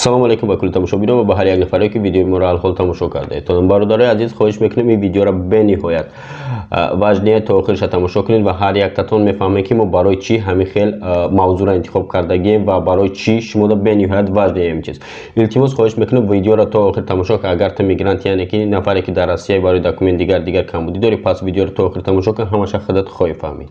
Салому алейкум ба кулли тамошобинон ва ба ҳар як нафаре, ки видеои моро алҳол тамошо кардаед. Бародарои азиз, хоҳиш мекунем, ин видеоро бениҳоят важный, то охириша тамошо кунед ва ҳар яктатон мефаҳмед, ки мо барои чӣ ҳамин хел мавзӯъро интихоб кардагием ва барои чӣ шумода бениҳоят важный ҳамин чиз. Илтимос, хоҳиш мекунем, видеоро то охир тамошо кун. Агар ту мигрант, яъне ки нафаре, ки дар Россия барои документ, дигар дигар камбудӣ дорӣ, пас видеоро то охир тамошо кун, ҳамаша худат хоҳӣ фаҳмид.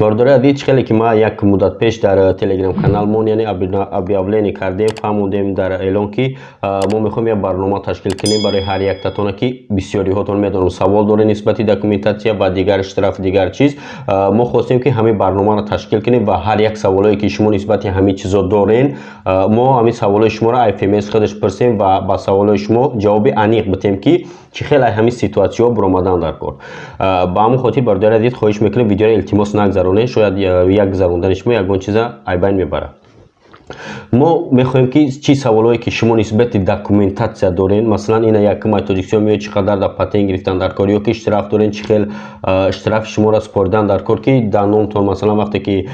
Бародари азиз, чӣ хеле ки ма як муддат пеш дар Телеграм каналмон, яъне объявление кардем, фаҳмондем дар эълон, ки мо мехоҳем як барнома ташкил кунем барои ҳар яктатона, ки бисёриҳотон, медонам, савол доред нисбати документация ва дигар штраф, дигар чиз. Мо хостем, ки ҳамин барномаро ташкил кунем ва ҳар як саволое, ки шумо нисбати ҳамин чизо дорен, мо ҳамин саволои шуморо ФМС худаш пурсем ва ба саволои шумо ҷавоби аниқ битем, ки чӣ хел ай ҳамин ситуатсияҳо буромадан дар кор. Ба ҳамон хотир, бародари азиз, хоҳиш мекунем, видеоро, илтимос, нагзаронед. Шояд як гузарондани шумо ягон чиза айбайн мебарад. Мо мехоҳем, ки чӣ саволое, ки шумо нисбати документация дорен, масалан, ина якумай Тоҷикистон меояд, чӣ қадар дар патент гирифтан дар кор, ё ки штраф дорен, чӣ хел штрафи шуморо супоридан дар кор, ки дар номтон, масалан, вақте ки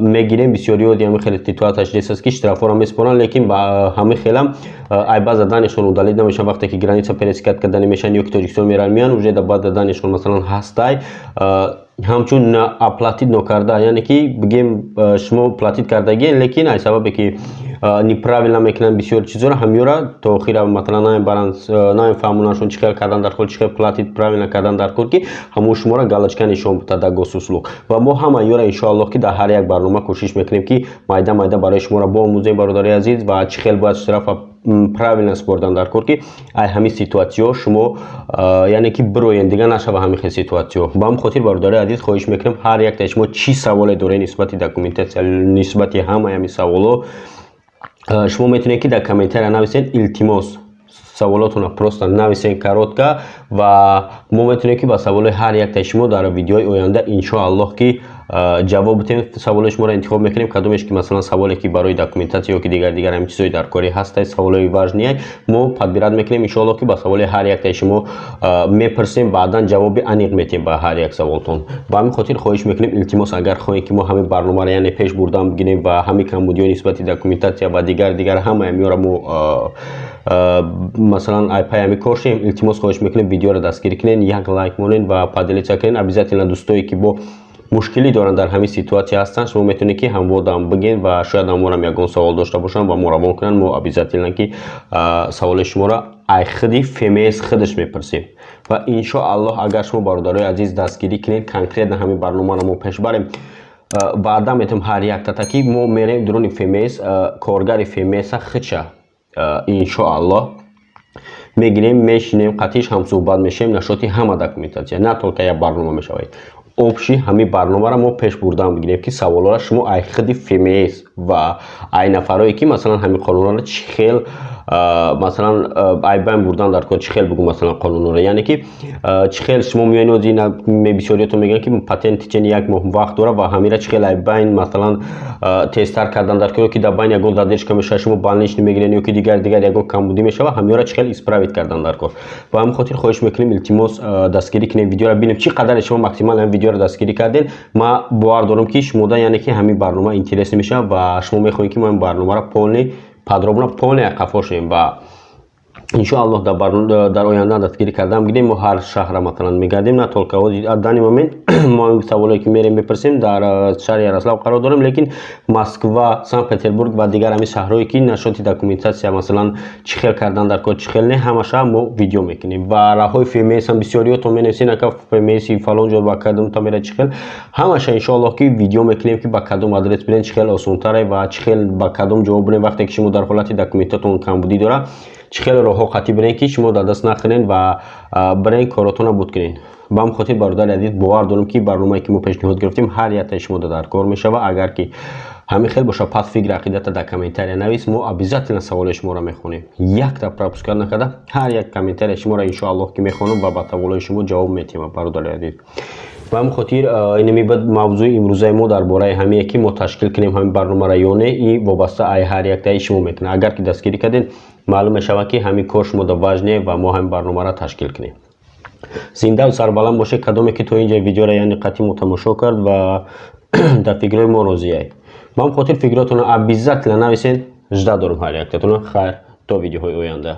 мегирем, бисёриҳо ҳамин хеле ситуатсияш нест, ки штрафҳоро месупоранд, лекин ба ҳамин хелам айба заданашон удалить намешавад. Вақте ки граница пересекать кардани мешаванд ё ки Тоҷикистон мераванд, меянд, уже дар заданашон, масалан, ҳастай ҳамчун оплатить нокарда, яъне ки бигем, шумо платить кардагиен, лекин ай сабабе ки неправильно мекунанд бисёр чизоро, ҳамёра то охира, масалан, намебаранд, намефаҳмонандшон чӣ хел кардан дар кор, чӣ хел платить правильно кардан дар кор, ки ҳамон шуморо галочка нишон бутад дар Госуслуг. Ва мо ҳама ёра, иншоаллоҳ, ки дар ҳар як барнома кӯшиш мекунем, ки майда майда барои шуморо боомӯзем, бародари азиз, ва чӣ хел бояд штрафа правильно супордан дар кор, ки ай ҳамин ситуатсияҳо шумо, яъне ки бироен, дигар нашава ҳамин хел ситуатсияҳо. Ба ҳамин хотир, бародари азиз, хоҳиш мекунем, ҳар яктаи шумо чӣ саволе доред нисбати документация, нисбати ҳамаи ҳамин саволҳо, шумо метавонед, ки дар комментария нависед. Илтимос, саволотонро просто нависен коротко ва мо метавонем, ки ба саволои ҳар яктаи шумо дар видеои оянда, иншоаллоҳ, ки ҷавоб битем. Саволои шуморо интихоб мекунем, кадомеш ки, масалан, саволе, ки барои документация ё ки дигар дигар ҳамин чизҳои дар корӣ ҳастай, саволои важный мо подбирать мекунем. Иншоаллоҳ, ки ба саволи ҳар яктаи шумо мепурсем, баъдан ҷавоби аниқ метиҳем ба ҳар як саволтон. Ба ҳамин хотир хоҳиш мекунем, илтимос, агар хоҳем, ки мо ҳамин барномаро, яъне пеш бурдан бигирем ва ҳамин камбудиҳо нисбати документация ва дигар дигар ҳамаи ҳамиёро мо, масалан, ай пай ҳамин кор шем, илтимос, хоҳиш мекунем, видеоро дастгирӣ кунед, як лайк монед ва поделиться кунед обязательно. Дӯстое, ки бо мушкилӣ доранд, дар ҳамин ситуатсия ҳастанд, шумо метавонед, ки ҳамводам бигӯед ва шояд ҳамонам ягон савол дошта бошанд ва мо равон кунанд. Мо обязательно ки саволи шуморо ай худи ФМС худаш мепурсем ва иншоаллоҳ, агар шумо, бародарои азиз, дастгирӣ кунед, конкретно ҳамин барномаро мо пеш барем. Ваъда метавем ҳар яктата, ки мо мерем дуруни ФМС, коргари ФМСа худша, иншоаллоҳ, мегирем, мешинем, қатиш ҳамсӯҳбат мешавем насчёти ҳама документация. На только як барнома мешавад, общий ҳамин барномаро мо пеш бурдан бигирем, ки саволҳоро шумо ай худи ФМС ва ай нафарое, ки, масалан, ҳамин қонунҳоро чӣ хел, масалан, айбайн бурдан дар кор, чӣ хел бугӯ, масалан, қонунҳоро, яъне ки чӣ хел шумо меоед, ина бисёриятон мегӯянд, ки патент течение як моҳ вақт дорад ва ҳамира чӣ хел айбайн, масалан, тезтар кардан дар кор, ё ки дар байн ягон задержка мешавад, шумо больничный мегиред, ё ки дигар дигар ягон камбудӣ мешавад, ҳамиёро чӣ хел исправить кардан дар кор. Ба ҳамин хотир хоҳиш мекунем, илтимос, дастгирӣ кунем видеоро, бинем чӣ қадаре шумо максимально ҳамин видеоро дастгирӣ кардем. Ма бовар дорам, ки шумода, яъне ки ҳамин барнома интересный мешавад ва шумо мехоҳед, ки мо ин барномаро полный, подробно, полный қафо шавем ва иншоаллоҳ дар оянда дастгирӣ кардан бигирем. Мо ҳар шаҳра, масалан, мегардем, на только данный момент мо саволое, ки мерем, мепурсем, дар шаҳри Ярослав қарор дорем, лекин Москва, Санкт Петербург ва дигар ҳамин шаҳрҳое, ки насчёти документация, масалан, чӣ хел кардан дар кор, чӣ хел не, ҳамаша мо видео мекунем. Ва роҳҳои ФМС ҳам бисёриётон менависед: ака, ФМСи фалон ҷо ба кадом та мера, чӣ хел. Ҳамаша, иншоаллоҳ, ки видео мекунем, ки ба кадом адрес бирен, чӣ хел осонтаре ва чӣ хел ба кадом ҷавоб бирен, вақте ки шумо дар ҳолати документатон камбудӣ дорад, чӣ хел роҳҳо қатъӣ бирен, ки шумо дар даст нахӯрен ва бирен, коротонро буд кунед. Ба ҳамин хотир, бародари азиз, бовар дорам, ки барномае, ки мо пешниҳод гирифтем, ҳар яктаи шумо дар кор мешавад. Агар ки ҳамин хел боша, пас фикри ақидата дар комментария навис. Мо обязательно саволи шуморо мехонем, якта пропускать накарда, ҳар як комментария шуморо, иншоаллоҳ, ки мехонам ва ба саволои шумо ҷавоб метиҳам, бародари азиз. Ба ҳамин хотир инами мавзӯи имрӯзаи мо дар бораи ҳамие, ки мо ташкил кунем ҳамин барномаро ё не, и вобаста ай ҳар яктаи шумо мекунад. Агар ки дастгирӣ кардед, маълум мешавад, ки ҳамин кор шумода важный ва мо ҳамин барномаро ташкил кунем. Зиндаву сарбаланд бошед. Кадоме ки то инҷа видеоро, яъне қатъи мо тамошо кард ва дар фикрҳои мо розиай, ба ҳамин хотир фикротонро обязательно нависед. Ждать дорум ҳар яктатона. Хайр, то видеоҳои оянда.